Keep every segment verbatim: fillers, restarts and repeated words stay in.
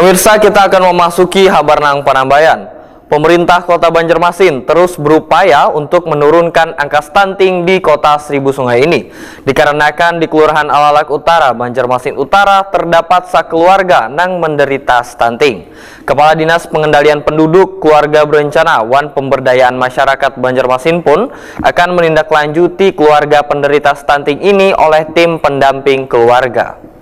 Pemirsa, kita akan memasuki habar nang panambayan. Pemerintah Kota Banjarmasin terus berupaya untuk menurunkan angka stunting di Kota Seribu Sungai ini. Dikarenakan di Kelurahan Alalak Utara, Banjarmasin Utara, terdapat sakeluarga nang menderita stunting. Kepala Dinas Pengendalian Penduduk, Keluarga Berencana, wan Pemberdayaan Masyarakat Banjarmasin pun akan menindaklanjuti keluarga penderita stunting ini oleh tim pendamping keluarga.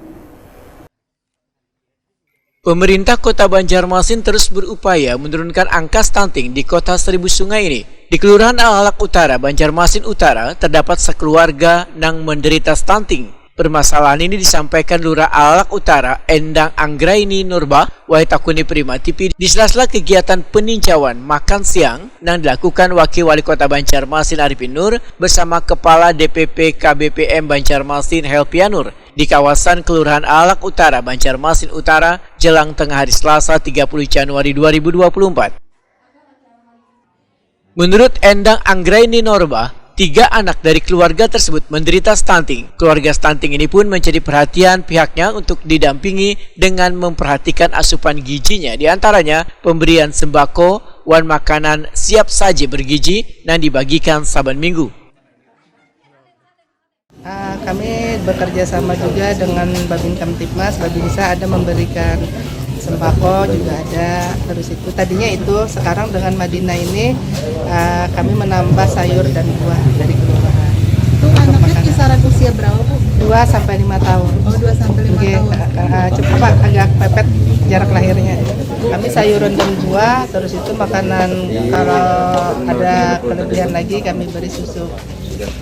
Pemerintah Kota Banjarmasin terus berupaya menurunkan angka stunting di Kota Seribu Sungai ini. Di Kelurahan Alalak Utara, Banjarmasin Utara, terdapat sekeluarga nang menderita stunting. Permasalahan ini disampaikan Lurah Alalak Utara, Endang Anggraini Nurba, Wai Takuni Prima T V, di sela-sela kegiatan peninjauan makan siang nang dilakukan Wakil Wali Kota Banjarmasin Arifin Nur bersama Kepala D P P K B P M Banjarmasin Helpianur di kawasan Kelurahan Alalak Utara, Banjarmasin Utara, jelang tengah hari Selasa, tiga puluh Januari dua ribu dua puluh empat. Menurut Endang Anggraini Norba, tiga anak dari keluarga tersebut menderita stunting. Keluarga stunting ini pun menjadi perhatian pihaknya untuk didampingi dengan memperhatikan asupan gizinya, di antaranya pemberian sembako wan makanan siap saji bergizi yang dibagikan saban minggu. Ah, kami bekerja sama juga dengan Babin Kamtibmas, Babinsa ada memberikan sembako juga ada, terus itu tadinya itu, sekarang dengan Madinah ini, ah, kami menambah sayur dan buah dari kelurahan. Itu anaknya kisaran usia berapa, Bu? Dua sampai lima tahun. Oh, dua sampai lima Oke, tahun. Ah, cukup Pak, agak pepet jarak lahirnya. Kami sayuran dan buah, terus itu makanan kalau ada kelebihan lagi kami beri susu,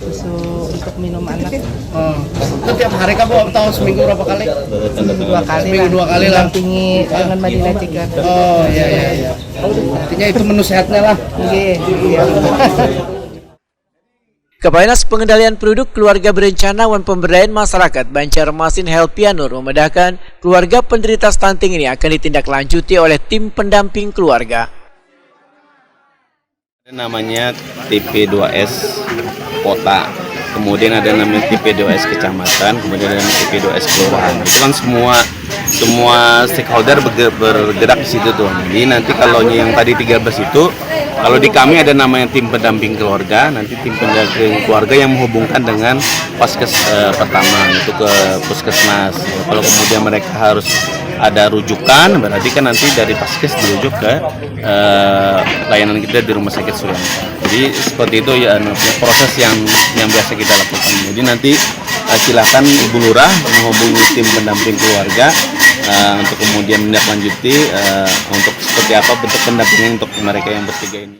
susu untuk minum anak. Hmm. Itu tiap hari kah, Bu, atau seminggu berapa kali? Seminggu dua kali Seminggu lah. Dua kali lah. Didampingi dengan Madinah juga. Oh, iya, iya, iya. Artinya itu menu sehatnya lah. Oke, iya. Kepala Dinas Pengendalian Penduduk, Keluarga Berencana wan Pemberdayaan Masyarakat Banjarmasin Helpianur memedahkan keluarga penderita stunting ini akan ditindaklanjuti oleh tim pendamping keluarga. Ada namanya T P dua S kota, kemudian ada namanya T P dua S kecamatan, kemudian ada namanya T P dua S kelurahan. Itu kan semua semua stakeholder berge- bergerak di situ tuh. Jadi nanti kalau yang tadi tiga belas itu, kalau di kami ada namanya tim pendamping keluarga, nanti tim pendamping keluarga yang menghubungkan dengan paskes eh, pertama itu ke puskesmas. Kalau kemudian mereka harus ada rujukan, berarti kan nanti dari paskes dirujuk ke eh, layanan kita di rumah sakit Suryanto. Jadi seperti itu ya anu, proses yang yang biasa kita lakukan. Jadi nanti eh, silakan Ibu Lurah menghubungi tim pendamping keluarga eh, untuk kemudian menindaklanjuti eh, untuk seperti apa bentuk pendampingan untuk mereka yang bertiga ini.